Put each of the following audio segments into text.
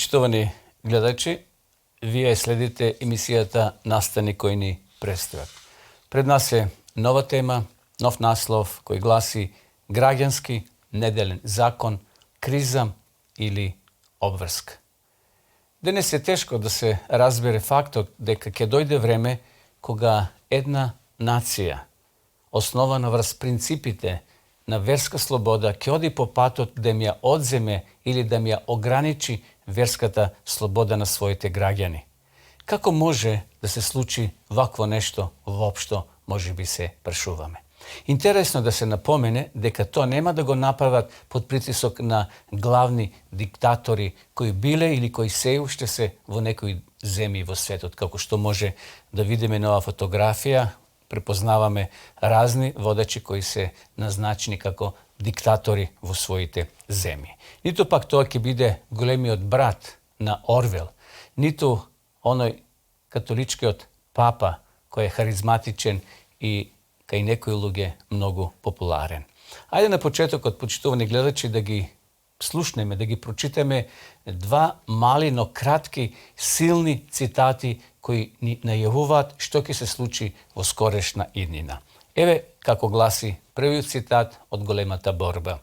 Почитувани гледачи, вие следите емисијата Настани кои ни представат. Пред нас е нова тема, нов наслов кој гласи граѓански неделен закон, криза или обврска. Денес е тешко да се разбере фактот дека ќе дојде време кога една нација, основана врз принципите на верска слобода, ќе оди по патот да ми ја одземе или да ми ја ограничи верската слобода на своите граѓани. Како може да се случи вакво нешто воопшто, може би се прашуваме. Интересно да се напомене дека тоа нема да го направат под притисок на главни диктатори кои биле или кои се уште се во некои земји во светот, како што може да видиме на оваа фотографија. Препознаваме разни водачи кои се назначени како диктатори во своите земји. Ниту пак тоа ќе биде големиот брат на Орвел, ниту оној католичкиот папа кој е харизматичен и кај некои луѓе многу популарен. Ајде на почетокот, почитувани гледачи, да ги слушнеме, да ги прочитаме два мали, но кратки, силни цитати кои ни најавуваат што ќе се случи во скорешна иднина. Еве како гласи првиот цитат од големата борба.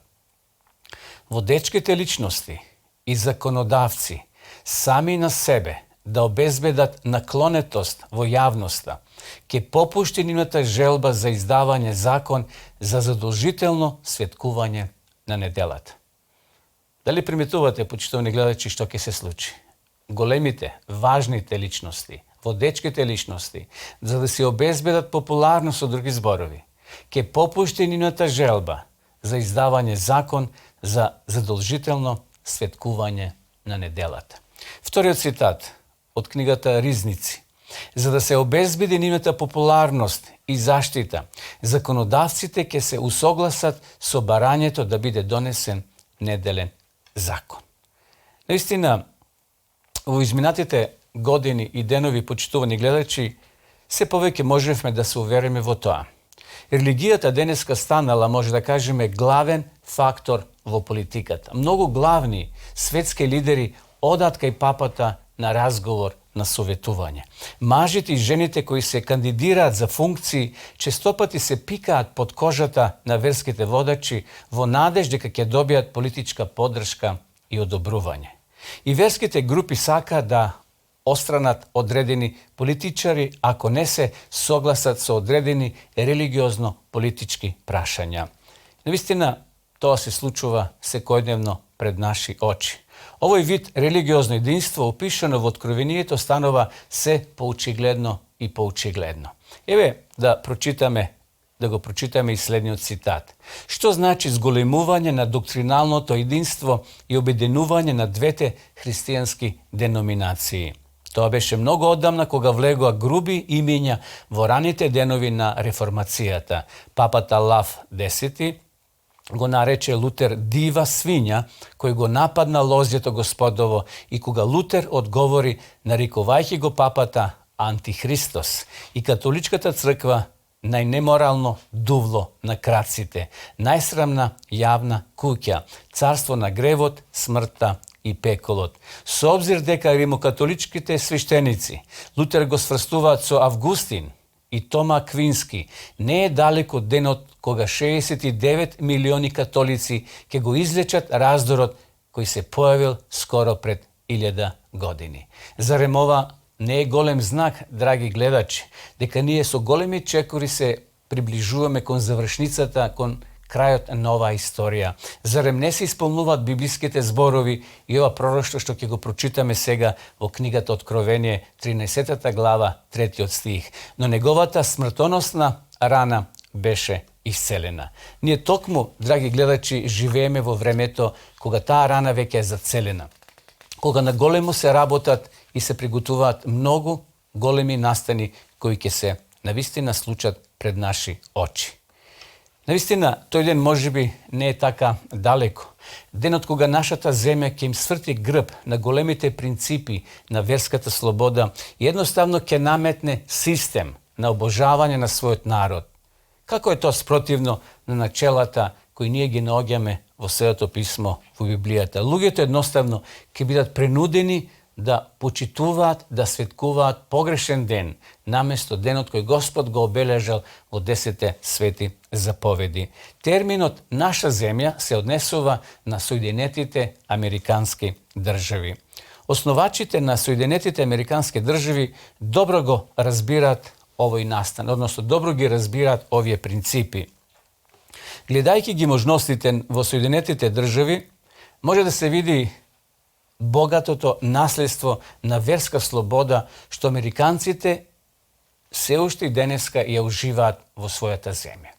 Водечките личности и законодавци сами на себе да обезбедат наклонетост во јавноста, ќе попушти нивната желба за издавање закон за задолжително светкување на неделата. Дали приметувате, почитувани гледачи, што ќе се случи? Големите, важните личности, водечките личности, за да се обезбедат популарност со други зборови, ќе попушти нивната желба за издавање закон за задолжително светкување на неделата. Вториот цитат од книгата Ризници. За да се обезбеди нивната популарност и заштита, законодавците ќе се усогласат со барањето да биде донесен неделен закон. Наистина, во изминатите години и денови, почитувани гледачи, се повеќе можевме да се увериме во тоа. Религијата денеска станала, може да кажеме, главен фактор во политиката. Многу главни светски лидери одат кај папата на разговор, на советување. Мажите и жените кои се кандидираат за функции честопати се пикаат под кожата на верските водачи во надеж дека ќе добијат политичка поддршка и одобрување. И верските групи сакаат да остранат одредени политичари ако не се согласат со одредени религиозно-политички прашања. Навистина, тоа се случува секојдневно пред наши очи. Овој вид религиозно единство опишано во Откровението станува се поочигледно и поочигледно. Еве да го прочитаме и следниот цитат. Што значи зголемување на доктриналното единство и обединување на двете христијански деноминации? Тоа беше многу одамна кога влегоа груби имиња во раните денови на реформацијата. Папата Лав X го нарече Лутер дива свиња, кој го нападна лозјето Господово, и кога Лутер одговори, нарекувајќи го папата антихристос, и католичката црква најнеморално дувло на крадците, најсрамна јавна куќа, царство на гревот, смртта и пеколот. Со обзир дека римокатоличките свештеници Лутер го сврстуваат со Августин и Тома Аквински, не е далеко денот кога 69 милиони католици ќе го излечат раздорот кој се појавил скоро пред 1000 години. Зарем ова не е голем знак, драги гледачи, дека ние со големи чекори се приближуваме кон завршницата, кон крајот на оваа историја? Зарем не се исполнуваат библиските зборови и ова пророштво што ќе го прочитаме сега во книгата Откровение, 13 глава, 3 стих. Но неговата смртоносна рана беше исцелена. Ние токму, драги гледачи, живееме во времето кога таа рана веќе е зацелена. Кога на големо се работат и се приготуваат многу големи настани кои ќе се навистина случат пред наши очи. Навистина, тој ден можеби не е така далеко. Денот кога нашата земја ќе им сврти грб на големите принципи на верската слобода и едноставно ќе наметне систем на обожавање на својот народ. Како е тоа спротивно на начелата кои ние ги наоѓаме во Светото писмо, во Библијата. Луѓето едноставно ќе бидат принудени да почитуваат, да светкуваат погрешен ден, наместо денот кој Господ го обележал во 10 свети заповеди. Терминот наша земја се однесува на Соединетите Американски држави. Основачите на Соединетите Американски држави добро го разбираат овој настан, односно добро ги разбираат овие принципи. Гледајќи ги можностите во Соединетите држави, може да се види богатото наследство на верска слобода што американците се уште и денеска ја уживаат во својата земја.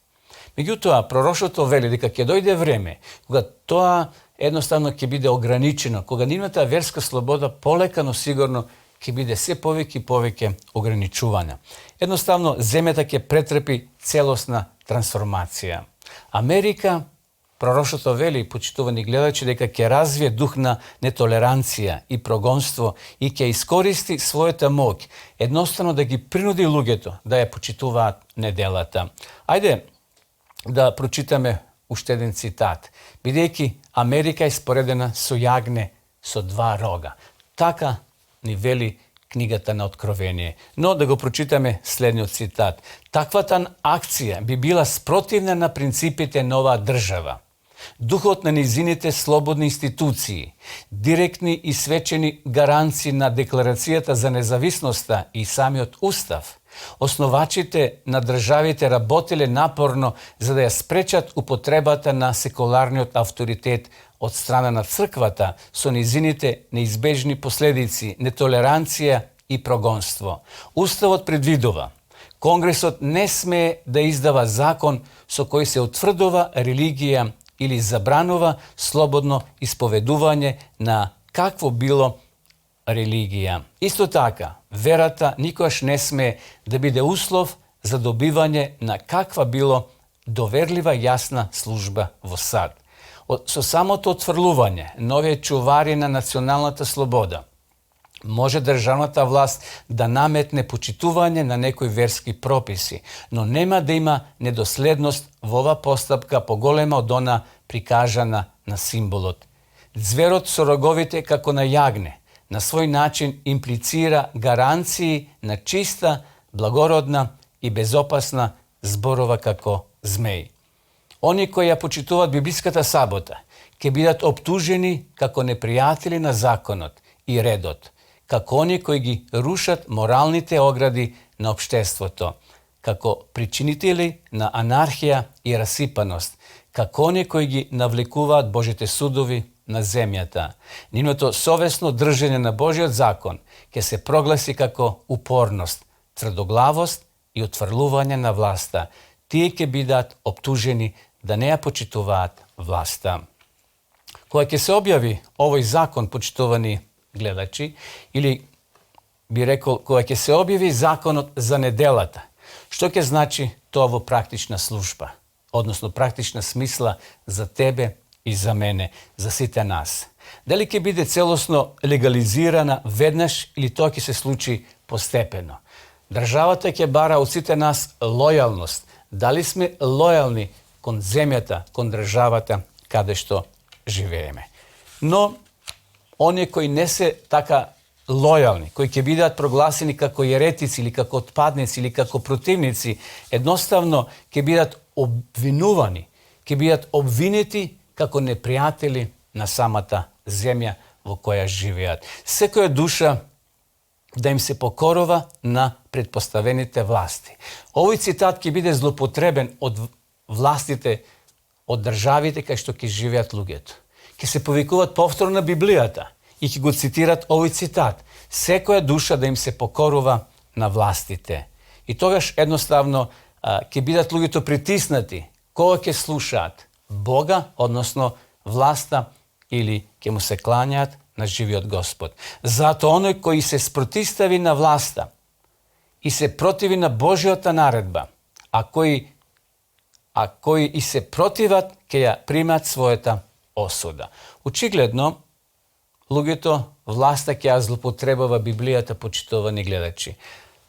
Меѓутоа, пророчеството вели дека ќе дојде време кога тоа едноставно ќе биде ограничено, кога нивната верска слобода полека, но сигурно ќе биде се повеќе и повеќе ограничувана. Едноставно, земјата ќе претрпи целосна трансформација. Америка, пророчеството вели, почитувани гледачи, дека ќе развие дух на нетолеранција и прогонство и ќе искористи својата моќ, едноставно да ги принуди луѓето да ја почитуваат неделата. Ајде да прочитаме уште еден цитат. Бидејќи Америка е споредена со јагне со два рога. Така ни вели книгата на Откровение. Но да го прочитаме следниот цитат. Таквата акција би била спротивна на принципите на оваа држава. Духот на низините слободни институции, директни и свечени гаранции на Декларацијата за независноста и самиот Устав, основачите на државите работеле напорно за да ја спречат употребата на секуларниот авторитет од страна на црквата со низините неизбежни последици, нетолеранција и прогонство. Уставот предвидува Конгресот не смее да издава закон со кој се утврдува религија или забранува слободно исповедување на какво било религија. Исто така, верата никогаш не смее да биде услов за добивање на каква било доверлива јасна служба во САД. Со самото отфрлување на овие чувари на националната слобода, може државната власт да наметне почитување на некои верски прописи, но нема да има недоследност во ова постапка поголема од она прикажана на символот. Зверот со роговите како на јагне на свој начин имплицира гаранции на чиста, благородна и безопасна зборова како змеј. Они кои ја почитуваат библиската сабота ќе бидат оптужени како непријатели на законот и редот, како они кои ги рушат моралните огради на општеството, како причинители на анархија и расипаност, како они кои ги навлекуваат Божите судови на земјата. Нивното совесно држење на Божиот закон ќе се прогласи како упорност, тврдоглавост и отфрлување на власта. Тие ќе бидат оптужени да не ја почитуваат власта. Кога ќе се објави овој закон, почитувани гледачи, или би рекол, кога ќе се објави законот за неделата, што ќе значи тоа во практична служба, односно практична смисла за тебе и за мене, за сите нас. Дали ќе биде целосно легализирана веднаш или тоа ќе се случи постепено? Државата ќе бара од сите нас лојалност. Дали сме лојални кон земјата, кон државата каде што живееме? Но оние кои не се така лојални, кои ќе бидат прогласени како еретици или како отпадници или како противници, едноставно ќе бидат обвинувани, ќе бидат обвинети како непријатели на самата земја во која живеат. Секоја душа да им се покорува на предпоставените власти. Овој цитат ќе биде злоупотребен од властите, од државите кај што ќе живеат луѓето. Ќе се повикуваат повторно на Библијата и ќе го цитират овој цитат. Секоја душа да им се покорува на властите. И тогаш едноставно ќе бидат луѓето притиснати кога ќе слушаат Бога, односно власта, или ќе му се клањаат на живиот Господ. Затоа оној кој се спротистави на власта и се противи на Божјата наредба, а кои и се противат, ќе ја примат својата осуда. Очигледно, луѓето власта ќе ја злоупотребава Библијата, почитувани гледачи.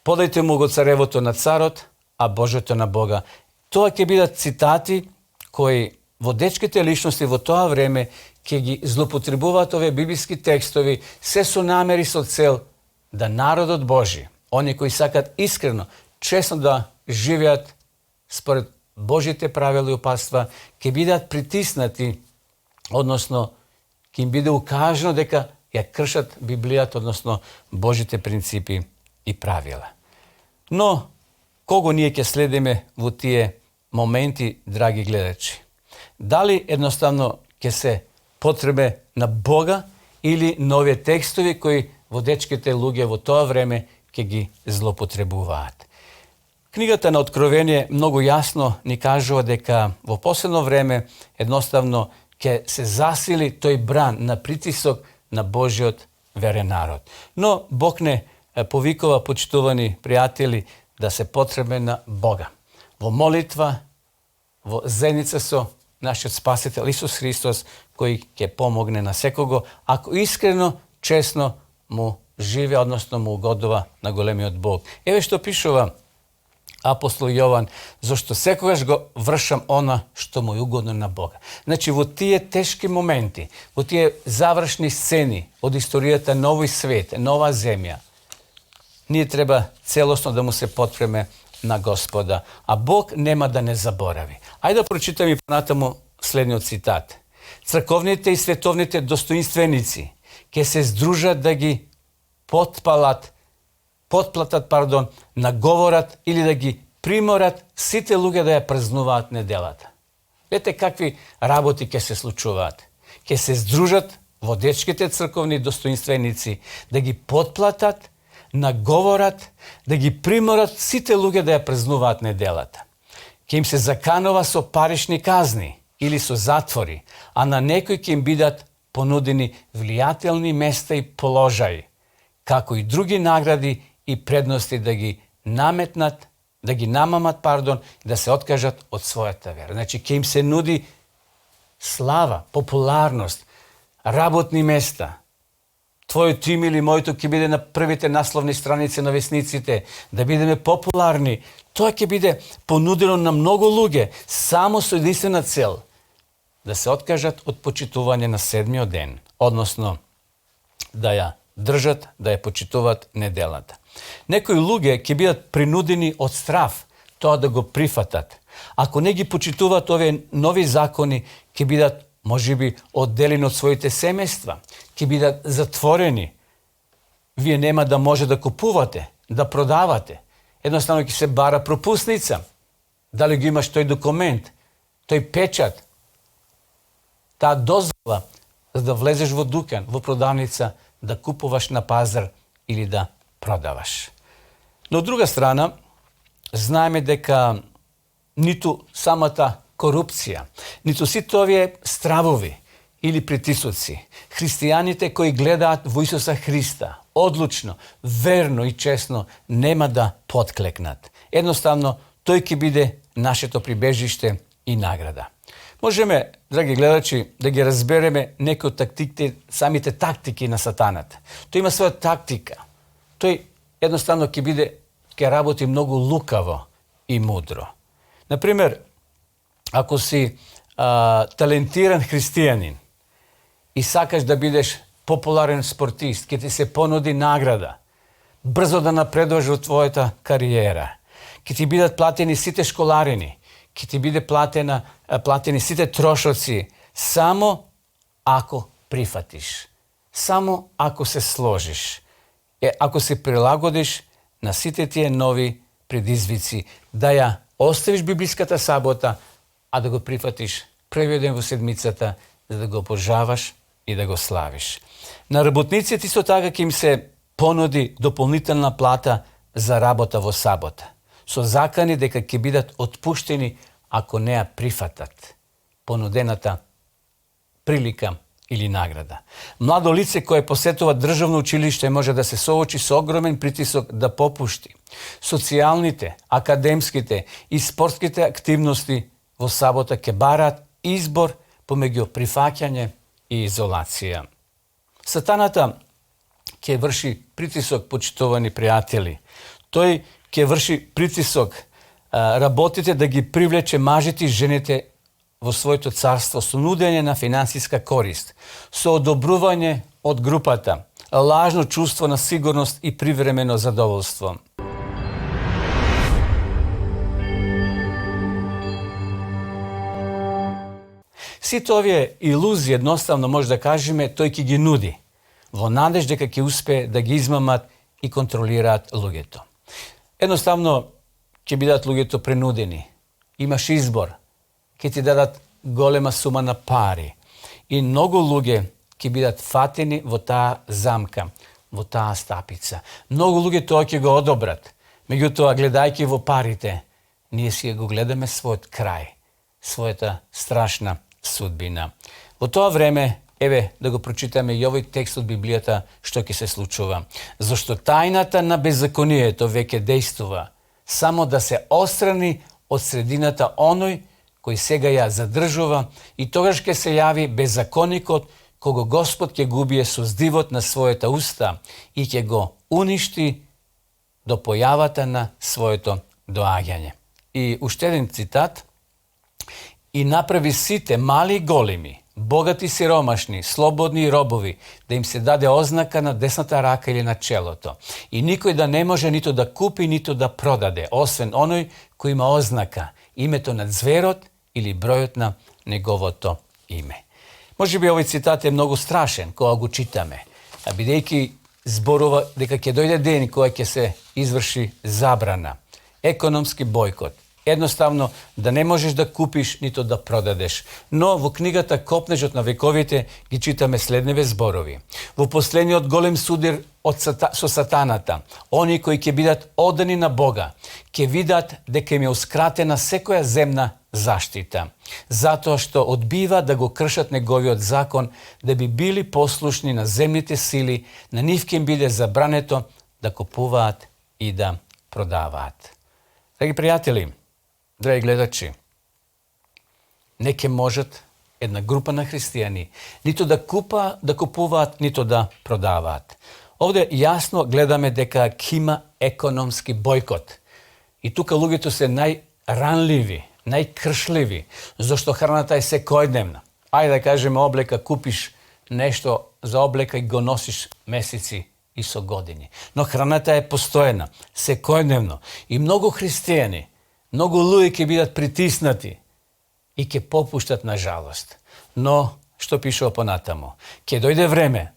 Подајте му го царевото на царот, а Божјото на Бога. Тоа ќе бидат цитати кои водечките личности во тоа време ќе ги злоупотребуваат овие библиски текстови, се со намери, со цел да народот Божи, они кои сакат искрено, честно да живеат според Божите правила и упатства, ќе бидат притиснати, односно ќе им биде укажано дека ја кршат Библијата, односно Божите принципи и правила. Но кого ние ќе следиме во тие моменти, драги гледачи? Дали едноставно ќе се потребе на Бога или нови текстови кои водечките луѓе во тоа време ќе ги злоупотребуваат? Книгата на Откровение многу јасно ни кажува дека во последно време едноставно ќе се засили тој бран на притисок на Божиот верен народ. Но Бог не повикува, почитувани пријатели, да се потребе на Бога. Во молитва, во заедница со нашиот Спасител Исус Христос, кој ќе помогне на секого, ако искрено, честно му живе, односно му угодува на големиот Бог. Еве што пишува апостол Јован: зашто секогаш го вршам она што му е угодно на Бога. Значи, во тие тешки моменти, во тие завршни сцени од историјата на овој свет, нова земја, ние треба целосно да му се потпреме на Господа, а Бог нема да не заборави. Ајде да прочитам и понатаму следниот цитат. Црковните и световните достоинственици ќе се здружат да ги наговорат или да ги приморат сите луѓе да ја празнуваат неделата. Вете какви работи ќе се случуваат. Ќе се здружат водечките црковни достоинственици да ги потплатат, наговорат, да ги приморат сите луѓе да ја празнуваат неделата. Ќе им се заканува со парични казни или со затвори, а на некои ќе им бидат понудени влијателни места и положаи, како и други награди и предности да ги намамат, да се откажат од својата вера. Значи, ќе им се нуди слава, популарност, работни места. Твоето име или моето ќе биде на првите насловни страници на весниците, да бидеме популарни. Тоа ќе биде понудено на многу луѓе, само со единствена цел да се откажат од почитување на седмиот ден, односно да ја држат, да ја почитуваат неделата. Некои луѓе ќе бидат принудени од страв тоа да го прифатат. Ако не ги почитуваат овие нови закони, ќе бидат можеби одделени од своите семејства, ќе бидат затворени. Вие нема да може да купувате, да продавате. Едноставно ќе се бара пропусница. Дали ги имаш тој документ, тој печат, таа дозвола за да влезеш во дукан, во продавница, да купуваш на пазар или да продаваш. Но од друга страна, знаеме дека ниту самата корупција, ниту сите овие стравови или притисоци, христијаните кои гледаат во Исуса Христа, одлучно, верно и честно, нема да подклекнат. Едноставно, тој ќе биде нашето прибежиште и награда. Можеме, драги гледачи, да ги разбереме некои од тактиките, самите тактики на сатаната. Тој има своја тактика. Тој едноставно ќе работи многу лукаво и мудро. Например, ако си талентиран христијанин и сакаш да бидеш популарен спортист, ќе ти се понуди награда, брзо да напредуваш во твојата кариера, ќе ти бидат платени сите школарини, ќе ти биде платени сите трошоци, само ако прифатиш, само ако се сложиш, ако се прилагодиш на сите тие нови предизвици, да ја оставиш библиската сабота, а да го прифатиш првиот ден во седмицата, за да го обожаваш и да го славиш. На работниците исто така ќе им се понуди дополнителна плата за работа во сабота, со закани дека ќе бидат отпуштени ако не ја прифатат понудената прилика или награда. Младо лице кое посетува државно училиште може да се соочи со огромен притисок да попушти. Социјалните, академските и спортските активности во сабота ќе бараат избор помеѓу прифаќање и изолација. Сатаната ќе врши притисок, почитувани пријатели. Тој ќе врши притисок работите да ги привлече мажите и жените во своето царство со нудење на финансиска корист, со одобрување од групата, лажно чувство на сигурност и привремено задоволство. Сите овие илузии, едноставно може да кажеме, тој ќе ги нуди, во надеж дека ќе успее да ги измамат и контролираат луѓето. Едноставно ќе бидат луѓето принудени. Имаш избор, ќе ти дадат голема сума на пари и многу луѓе ќе бидат фатени во таа замка, во таа стапица. Многу луѓе тоа ќе го одобрат. Меѓутоа, гледајќи во парите, ние си го гледаме својот крај, својата страшна судбина. Во тоа време, еве да го прочитаме и овој текст од Библијата што ќе се случува. Зашто тајната на беззаконието веќе дејствува, само да се острани од средината оној кој сега ја задржува и тогаш ќе се јави беззаконикот кого Господ ќе го убие со здивот на својата уста и ќе го уништи до појавата на своето доаѓање. И уште еден цитат. И направи сите мали и големи, богати и сиромашни, слободни и робови, да им се даде ознака на десната рака или на челото. И никој да не може нито да купи, нито да продаде, освен оној кој има ознака, името на зверот или бројот на неговото име. Може би овој цитат е многу страшен кога го читаме, а бидејќи зборува дека ќе дојде ден кога ќе се изврши забрана, економски бојкот, едноставно да не можеш да купиш нито да продадеш. Но во книгата Копнежот на вековите ги читаме следневе зборови. Во последниот голем судир со сатаната, они кои ќе бидат одени на Бога, ќе видат дека им е ускратена секоја земна заштита, затоа што одбива да го кршат неговиот закон, да би били послушни на земните сили, на нив ќе им биде забрането да купуваат и да продаваат. Драги пријатели, драги гледачи, не ќе можат една група на христијани нито да купуваат, нито да продаваат. Овде јасно гледаме дека ќе има економски бојкот. И тука луѓето се најранливи, најкршливи, зашто храната е секојдневна. Ајде да кажеме облека, купиш нешто за облека и го носиш месеци и со години. Но храната е постојна, секојдневно. И многу христијани, многу луѓе ќе бидат притиснати и ќе попуштат на жалост. Но, што пишува понатаму? Ќе дојде време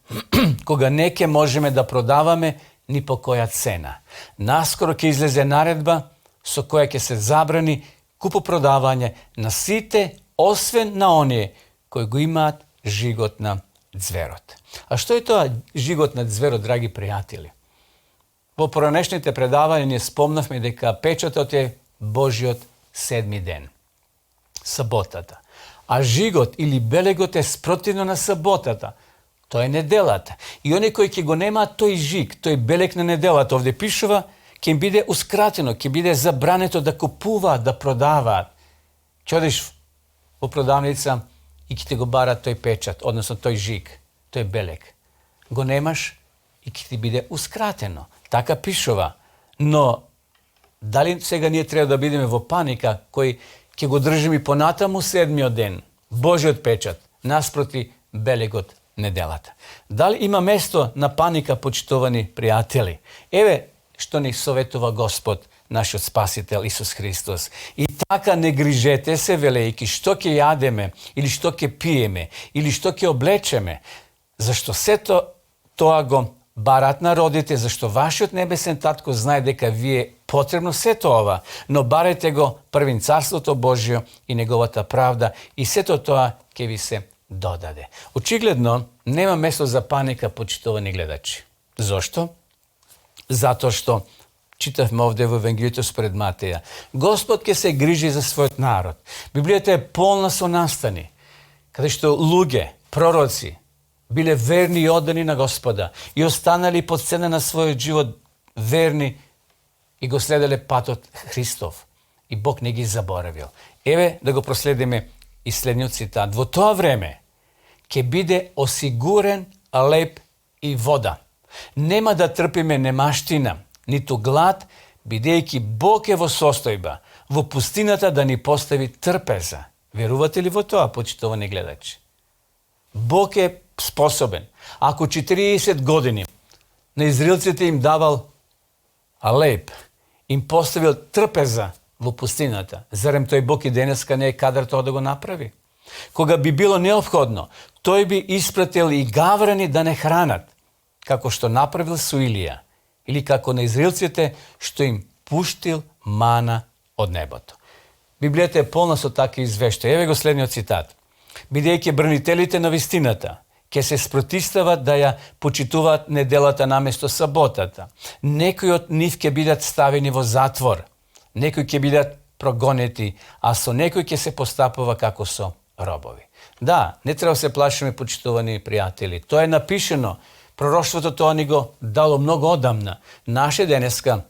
кога не ќе можеме да продаваме ни по која цена. Наскоро ќе излезе наредба со која ќе се забрани купопродавање на сите, освен на оние кои го имаат жигот на ѕверот. А што е тоа жигот на ձверот, драги пријатели? Во поранешните предавања ние спомнавме дека печатот е Божиот седми ден, саботата. А жигот или белегот е спротивно на саботата. Тоа е неделата. И оние кои ќе го немаат тој жиг, тој белег на неделата, овде пишува, ќе им бидеускратено, ќе биде забрането да купуваат, да продаваат. Ќе одиш во продавница и ќе ти го барат тој печат, односно тој жиг, тој белег. Го немаш и ќе ти бидеускратено. Така пишува. Но дали сега ние треба да бидеме во паника, кој ќе го држиме понатаму седмиот ден, Божиот печат, наспроти белегот неделата? Дали има место на паника, почитувани пријатели? Еве што ни советува Господ, нашиот Спасител Исус Христос. И така не грижете се, велејќи што ќе јадеме, или што ќе пиеме, или што ќе облечеме, зашто сето тоа го барат народите, зашто вашиот небесен татко знае дека ви е потребно сето ова, но барете го првин Царството Божјо и неговата правда и сето тоа ќе ви се додаде. Очигледно, нема место за паника, почитувани гледачи. Зошто? Затоа што читавме овде во Евангелието според Матеја. Господ ќе се грижи за својот народ. Библијата е полна со настани, каде што луѓе, пророци, биле верни и оддани на Господа и останали под цена на својот живот верни и го следеле патот Христов. И Бог не ги заборавил. Еве да го проследиме и следниот цитат. Во тоа време ќе биде осигурен леб и вода. Нема да трпиме немаштина, ниту глад, бидејќи Бог е во состојба во пустината да ни постави трпеза. Верувате ли во тоа, почитувани гледачи? Бог е способен. Ако 40 години на израелците им давал алеп, им поставил трпеза во пустината, зарем тој Бог и денеска не е кадар тоа да го направи? Кога би било неопходно, тој би испратил и гаврани да не хранат, како што направил со Илија, или како на израелците што им пуштил мана од небото. Библијата е полна со такви извештаи. Еве го следниот цитат. Бидејќи бранителите на вистината ќе се спротистават да ја почитуваат неделата наместо саботата. Некои од нив ќе бидат ставени во затвор, некои ќе бидат прогонети, а со некои ќе се постапува како со робови. Да, не треба се плашиме, почитувани пријатели. Тоа е напишено. Пророштвото тоа ни го дало многу одамна. Наше денеска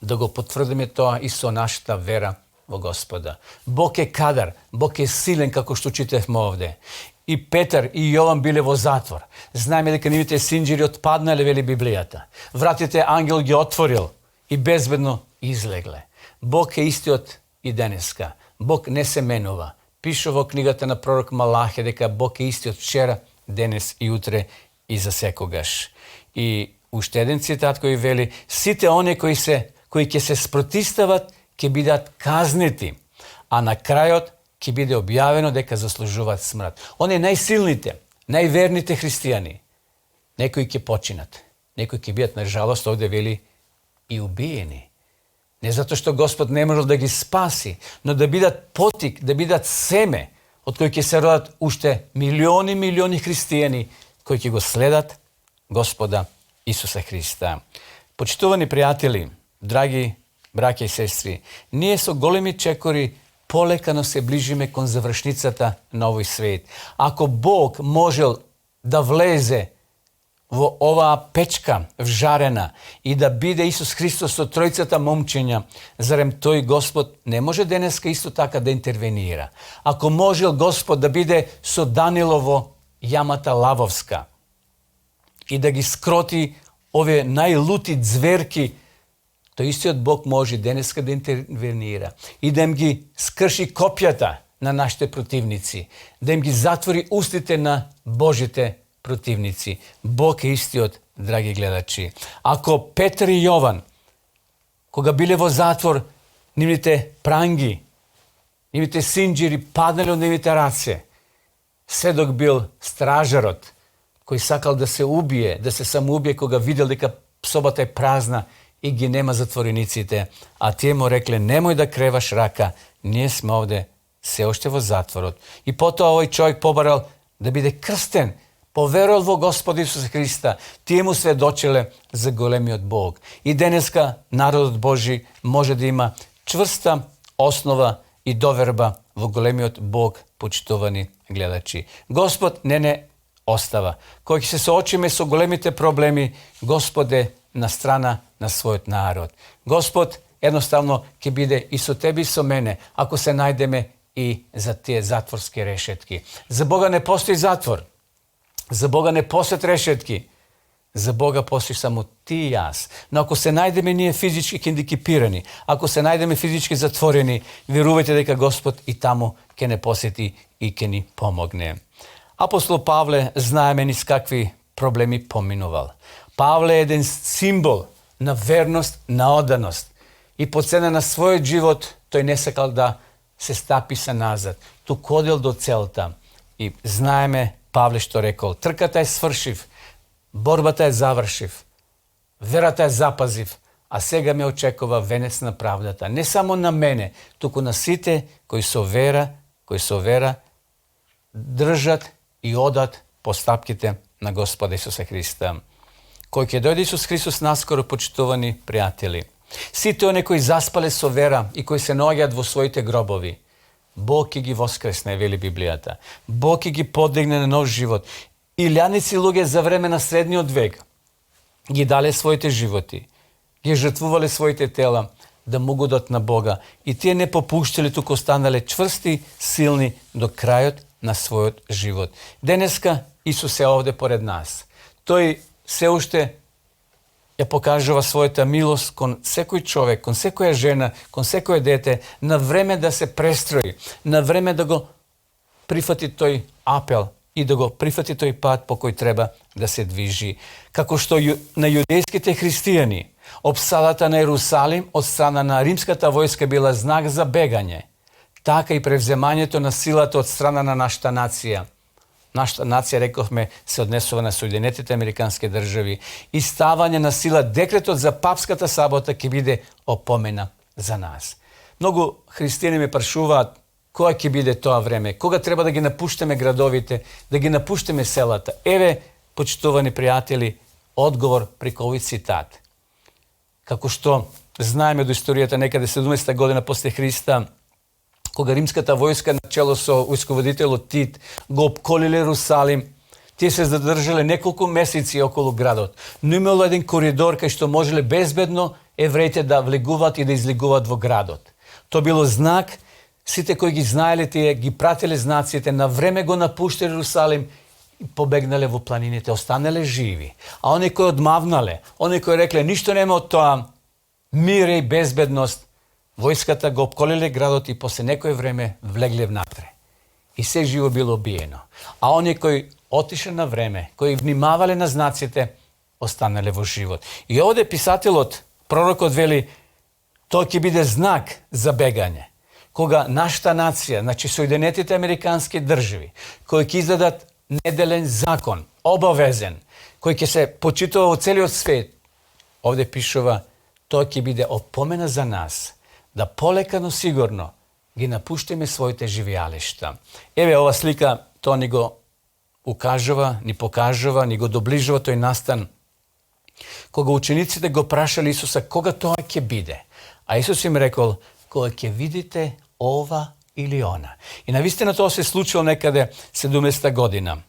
да го потврдиме тоа и со нашата вера во Господа. Бог е кадар, Бог е силен, како што читавме овде. И Петар и Јован биле во затвор. Знаеме дека нивните синџири отпаднале, вели Библијата. Вратите ангел ги отворил и безбедно излегле. Бог е истиот и денеска. Бог не се менува. Пише во книгата на пророк Малахе дека Бог е истиот вчера, денес и утре и за секогаш. И уште еден цитат кој вели: сите оние кои ќе се спротистават ќе бидат казнети, а на крајот ќе биде објавено дека заслужуваат смрт. Оние најсилните, најверните христијани, некои ќе починат, некои ќе бидат, на жалост, овде вели, и убиени. Не затоа што Господ не можел да ги спаси, но да бидат потик, да бидат семе, од кои ќе се родат уште милиони христијани кои ќе го следат Господа Исуса Христа. Почитувани пријатели, драги браќа и сестри, ние со големи чекори полекано се ближиме кон завршницата на овој свет. Ако Бог можел да влезе во оваа печка вжарена и да биде Исус Христос со тројцата момчиња, зарем тој Господ не може денеска исто така да интервенира? Ако можел Господ да биде со Данило во јамата Лавовска и да ги скроти овие најлути зверки, тој истиот Бог може денеска да интервенира и да им ги скрши копјата на нашите противници, да им ги затвори устите на Божите противници. Бог е истиот, драги гледачи. Ако Петар и Јован, кога биле во затвор, нивните пранги, нивните синџири паднале од нивните раце, седок бил стражарот, кој сакал да се убие, да се самоубие кога видел дека собата е празна и ги нема затворениците, а тие му рекле: немој да креваш рака, ние сме овде се уште во затворот. И потоа овој човек побарал да биде крстен, поверувал во Господ Исуса Христа. Тие му сведочеле за големиот Бог. И денеска народот Божи може да има чврста основа и доверба во големиот Бог, почитувани гледачи. Господ не остава. Кој ќе се соочиме со големите проблеми, Господ е на страна на својот народ. Господ едноставно ќе биде и со тебе и со мене, ако се најдеме и за тие затворски решетки. За Бога не постои затвор. За Бога не постојат решетки. За Бога постои само ти и јас. Но ако се најдеме ние физички хендикипирани, ако се најдеме физички затворени, верувајте дека Господ и таму ќе не посети и ќе ни помогне. Апостол Павле знаеме низ какви проблеми поминувал. Павле е еден символ на верност, на оданост. И по цена на својот живот тој не сакал да се стапи се назад. Тук одел до целта. И знаеме Павле што рекол: трката е свршив, борбата е завршив, верата е запазив, а сега ме очекува венец на правдата. Не само на мене, туку на сите кои со вера држат и одат по стапките на Господа Исуса Христа. Кој ќе дојде Исус Христос наскоро, почитувани пријатели. Сите оние кои заспале со вера и кои се наоѓаат во своите гробови, Бог ќе ги воскресне, вели Библијата. Бог ќе ги подигне на нов живот. Илјаници луѓе за време на средниот век ги дале своите животи, ги жртвувале своите тела да му годат на Бога. И тие не попуштиле, туку останале чврсти, силни до крајот на својот живот. Денеска Исус е овде поред нас. Тој се уште ја покажува својата милост кон секој човек, кон секоја жена, кон секој дете, на време да се престрои, на време да го прифати тој апел и да го прифати тој пат по кој треба да се движи. Како што на јудејските христијани опсадата на Ерусалим од страна на римската војска била знак за бегање, така и превземањето на силата од страна на нашата нација. Нашата нација, рековме, се однесува на Соединетите Американски држави и ставање на сила декретот за папската сабота ќе биде опомена за нас. Многу христијани ме прашуваат кога ќе биде тоа време, кога треба да ги напуштаме градовите, да ги напуштаме селата. Еве, почитувани пријатели, одговор преку овој цитат. Како што знаеме до историјата, некаде 70 година после Христа, кога римската војска на чело со војсководителот Тит го опколиле Ерусалим, тие се задржале неколку месеци околу градот, но имало еден коридор кај што можеле безбедно евреите да влегуваат и да излегуваат во градот. Тоа било знак, сите кои ги знаеле тие, ги прателе знаците, на време го напуштале Ерусалим и побегнале во планините, останале живи. А оние кои одмавнале, оние кои рекле ништо нема од тоа, мир и безбедност, војската го опколиле градот и после некој време влегле внатре. И се живо било убиено. А оние кои отише на време, кои внимавале на знаците, останале во живот. И овде писателот, пророкот вели, тоа ќе биде знак за бегање. Кога нашата нација, значи Соединетите Американски држави, кои ќе издадат неделен закон, обавезен, кој ќе се почитува во целиот свет, овде пишува, тоа ќе биде опомена за нас, да полека, но сигурно ги напуштиме своите живеалишта. Еве ова слика, тоа ни го укажува, ни покажува, ни го доближува тој настан. Кога учениците го прашале Исуса кога тоа ќе биде, а Исус им рекол, кога ќе видите ова или она. И навистина тоа се случило некаде 70 година.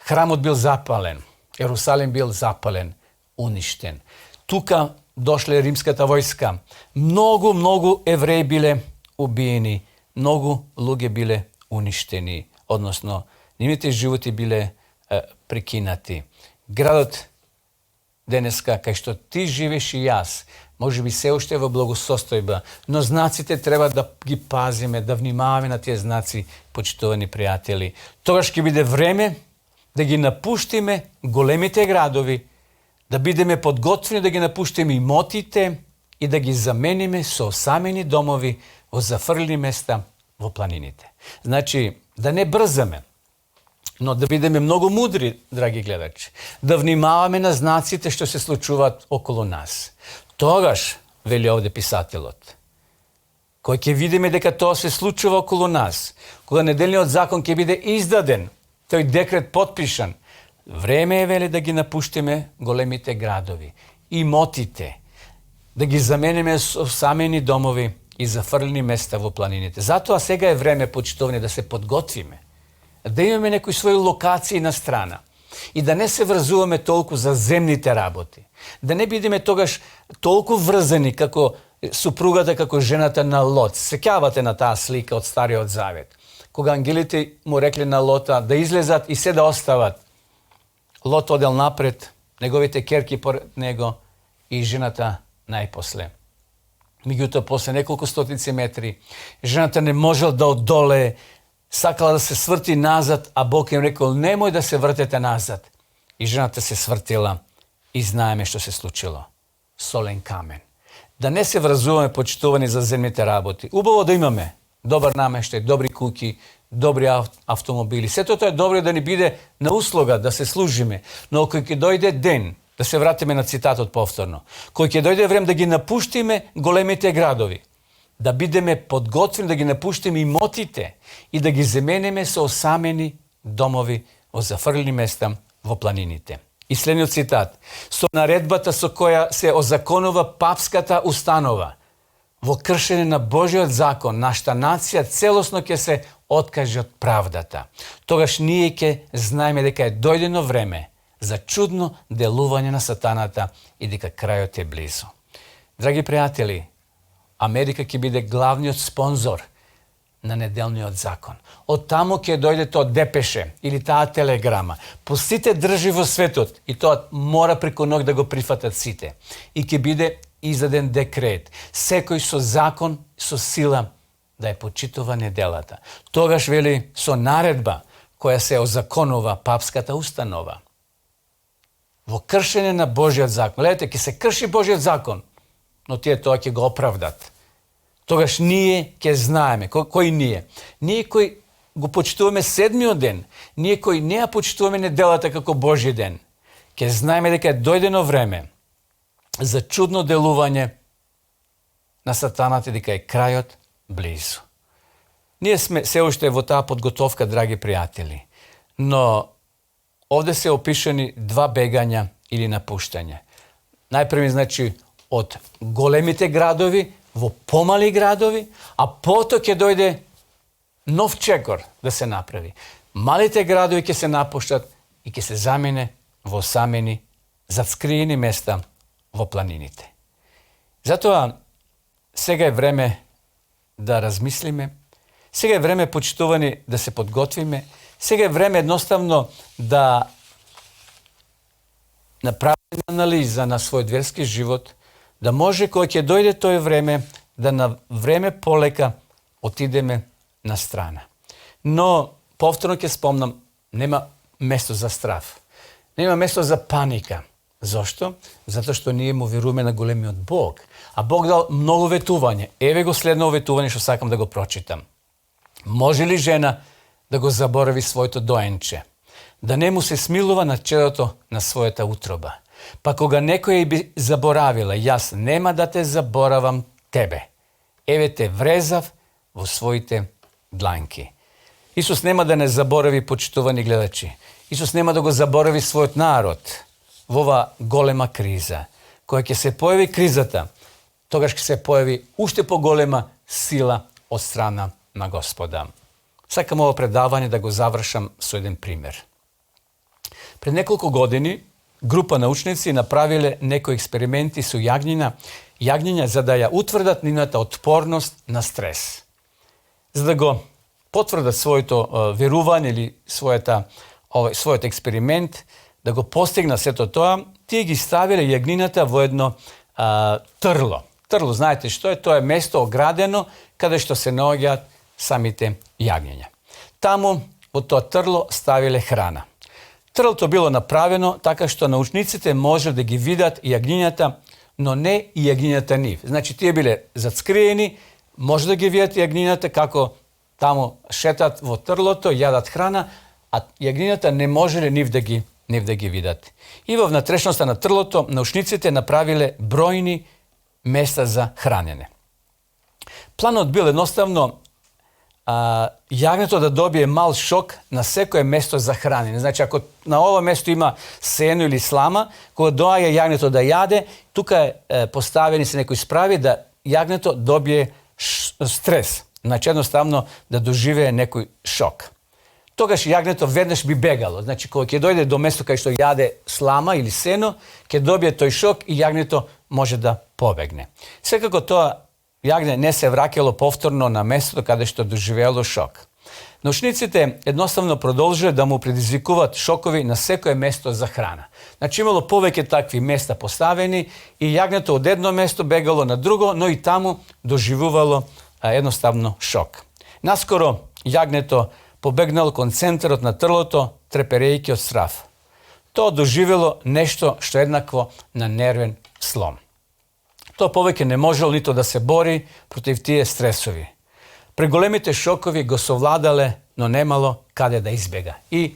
Храмот бил запален, Ерусалим бил запален, уништен. Тука дошле римската војска. Многу евреи биле убиени, многу луѓе биле уништени, односно нивните животи биле прекинати. Градот денеска, кај што ти живееш и јас, може би се уште во благосостојба, но знаците треба да ги пазиме, да внимаваме на тие знаци, почитувани пријатели. Тогаш ќе биде време да ги напуштиме големите градови, да бидеме подготвени да ги напуштиме имотите и да ги замениме со осамени домови во зафрлени места во планините. Значи, да не брзаме, но да бидеме многу мудри, драги гледачи, да внимаваме на знаците што се случуваат околу нас. Тогаш, вели овде писателот, кој ќе видиме дека тоа се случува околу нас, кога неделниот закон ќе биде издаден, тој декрет подпишан, време е, вели, да ги напуштиме големите градови, имотите, да ги замениме со самени домови и зафрлени места во планините. Затоа сега е време, почитувани, да се подготвиме, да имаме некои своји локации на страна и да не се врзуваме толку за земните работи. Да не бидеме тогаш толку врзани како супругата, како жената на Лот. Сеќавате на таа слика од Стариот Завет, кога ангелите му рекле на Лота да излезат и се да остават. Лот одел напред, неговите керки поред него и жената најпосле. Меѓутоа, после неколку стотици метри, жената не можел да одолее, сакала да се сврти назад, а Бог им рекол, немој да се вртете назад. И жената се свртила и знаеме што се случило. Солен камен. Да не се вразуваме, почитувани, за земните работи. Убаво да имаме добар намештај, добри куќи, добри автомобили. Сето тоа е добро да ни биде на услуга, да се служиме. Но кој ќе дојде ден, да се вратиме на цитатот повторно, кој ќе дојде време да ги напуштиме големите градови, да бидеме подготвени да ги напуштиме имотите и да ги замениме со осамени домови во зафрлени места во планините. И следниот цитат. Со наредбата со која се озаконува папската установа, во кршење на Божиот закон, нашата нација целосно ќе се откаже од правдата. Тогаш ние ќе знаеме дека е дојдено време за чудно делување на сатаната и дека крајот е близо. Драги пријатели, Америка ќе биде главниот спонзор na nedelниот закон. Од таму ќе дојде тоа депеше или таа телеграма. Пустите држи во светот и тоа мора преку ног да го прифатат сите. И ќе биде издаден декрет. Секој со закон, со сила да ја почитува неделата. Тогаш вели со наредба која се озаконува папската установа. Во кршење на Божиот закон. Гледате, ќе се крши Божиот закон, но тие тоа ќе го оправдат. Тогаш ние ќе знаеме. Кој ние? Ние кои го почитуваме седмиот ден, ние кои не ја почитуваме неделата како Божи ден, ќе знаеме дека е дојдено време за чудно делување на сатаната, дека е крајот близу. Ние сме се уште во таа подготовка, драги пријатели, но овде се опишани два бегања или напуштање. Најпрви, значи, од големите градови во помали градови, а потоа ќе дојде нов чекор да се направи. Малите градови ќе се напуштат и ќе се замене во самени, зацкриени места во планините. Затоа сега е време да размислиме, сега е време, почитувани, да се подготвиме, сега е време едноставно да направиме анализа на својот верски живот, да може кога ќе дојде тој време, да на време полека отидеме на страна. Но, повторно ќе спомнам, нема место за страв. Нема место за паника. Зошто? Затоа што ние му веруваме на големиот Бог. А Бог дал многу ветување. Еве го следно ветување што сакам да го прочитам. Може ли жена да го заборави своето доенче? Да не му се смилува на чедото на својата утроба? Па кога некој би заборавила, јас нема да те заборавам тебе. Еве те врезав во своите дланки. Исус нема да не заборави, почитувани гледачи. Исус нема да го заборави својот народ во ова голема криза. Кога ќе се појави кризата, тогаш ќе се појави уште поголема сила од страна на Господа. Сакам ово предавање да го завршам со еден пример. Пред неколку години група научници направиле некои експерименти со јагниња за да ја утврдат нивната отпорност на стрес. За да го потврдат своето верување или својот експеримент, да го постигна сето тоа, тие ги ставиле јагнината во едно трло. Трло, знаете што е? Тоа е место оградено каде што се наоѓаат самите јагниња. Таму во тоа трло ставиле храна. Трлото било направено така што научниците може да ги видат јагнињата, но не и јагнињата нив. Значи, тие биле зацкриени, може да ги видат јагнињата како таму шетат во трлото, јадат храна, а јагнињата не можеле нив да ги видат. И во внатрешноста на трлото научниците направиле бројни места за хранене. Планот бил едноставно јагнето да добие мал шок на секое место за хранење. Значи, ако на ова место има сено или слама, кога доаѓа јагнето да јаде, тука поставени се некои справи да јагнето добие стрес. Значи, едноставно да доживее некој шок. Тогаш јагнето веднаш би бегало. Значи, кога ќе дојде до место кај што јаде слама или сено, ќе добие тој шок и јагнето може да побегне. Секако тоа јагне не се враќало повторно на местото каде што доживеело шок. Научниците едноставно продолжиле да му предизвикуваат шокови на секое место за храна. Значи, имало повеќе такви места поставени и јагнето од едно место бегало на друго, но и таму доживувало едноставно шок. Наскоро јагнето побегнало кон центарот на трлото, треперејќи од страв. Тоа доживело нешто што еднакво на нервен слом. Тоа повеќе не можело нито да се бори против тие стресови. Преголемите шокови го совладале, но немало каде да избега. И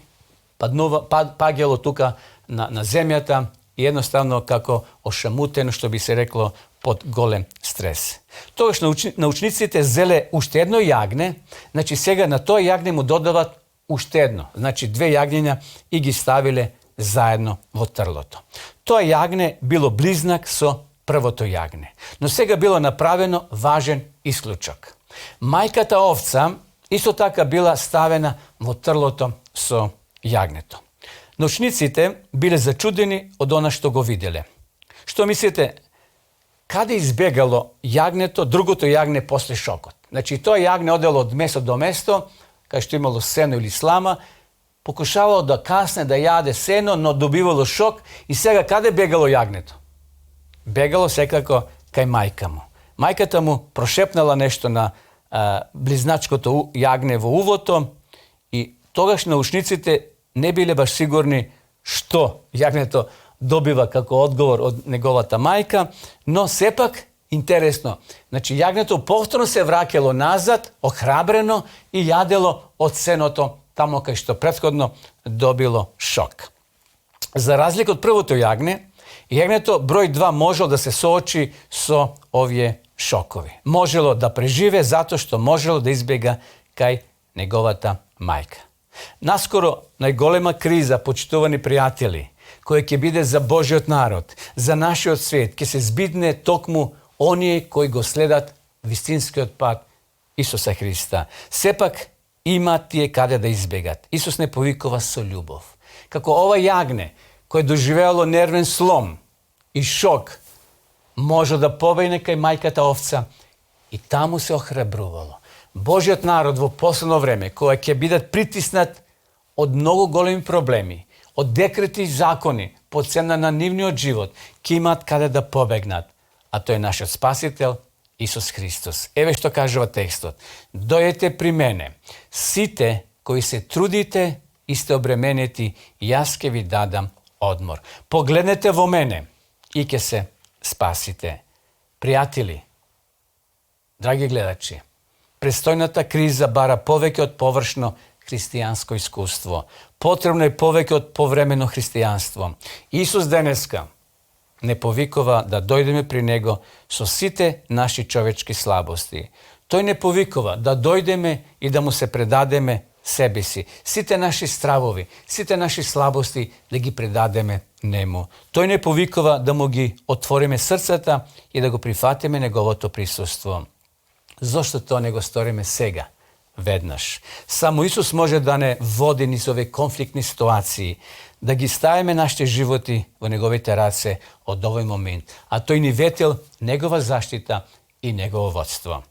паѓало тука на земјата и едноставно како ошамутено, што би се рекло, под голем стрес. Тогаш научниците зеле уште едно јагне, значи сега на тоа јагне му додават уште едно, значи 2 јагниња и ги ставиле заедно во трлото. Тоа јагне било близнак со првото јагне, но сега било направено важен исклучок. Мајката овца исто така била ставена во трлото со јагнето. Научниците биле зачудени од она што го виделе. Што мислите, каде избегало јагнето, другото јагне после шокот? Znači, to jagne odelo od mesto do mesto, kao što je imalo seno ili slama, pokušavalo da kasne, da jade seno, no dobivalo šok i svega kada je bjegalo jagneto? Bjegalo se kako kaj majka mu. Majkata mu prošepnala nešto na bliznačko to jagnevo uvoto i togaš naučnicite ne bili baš sigurni što jagneto dobiva kako odgovor od njegovata majka, no sepak interesno. Znači, jagneto povtorno se vrakelo nazad, ohrabreno i jadelo od senoto tamo kaj što prethodno dobilo šok. Za razliku od prvoto jagne, jagneto broj 2 moželo da se suoči so ovje šokovi. Moželo da prežive zato što moželo da izbjega kaj njegovata majka. Naskoro najgolema kriza, počtovani prijatelji, koje bide za Božjot narod, za naš svijet, ke se zbidne tokmu onije koji go sledat vistinski odpad Isusa Hrista. Sepak ima tije kada da izbjegat. Isus ne povikova so ljubov. Kako ova jagne koje je doživjelo nerven slom i šok, može da pobejne kaj majkata ovca i tamo se ohrabruvalo. Božjot narod v posledno vreme, koje će bidat pritisnat od mnogo golemi problemi, od dekreti i zakoni, podcena na nivni od život, ki imat kada da pobegnat. A to je naš spasitelj, Isus Hristos. Evo što kaže ova tekstot. Dojete pri mene, site koji se trudite i ste obremeniti, jaske vi dadam odmor. Pogledajte vo mene i ke se spasite. Prijatelji, dragi gledači, predstojnata kriza bara poveke od površno hristijansko iskustvo. Potrebno je poveke od povremeno hristijanstvo. Isus deneska ne povikova da dojdeme pri Njego so site naši čovečki slabosti. To ne povikova da dojdeme i da mu se predademe sebi si. Site naši stravovi, site naši slabosti da gi predademe njemu. To ne povikova da mu gi otvorime srcata i da go prihvatime njegovo prisustvo. Zašto to nego storime sega? Vednaš. Samo Isus može da ne vodi niz ove konfliktne situaciji, da gi stavime naše životi u njegove terace od ovaj moment. A to je ni vetel, njegova zaštita i njegovo vodstvo.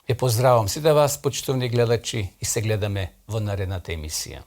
Je pozdravam si da vas, počtovni gledači, i se gledame v narednata emisija.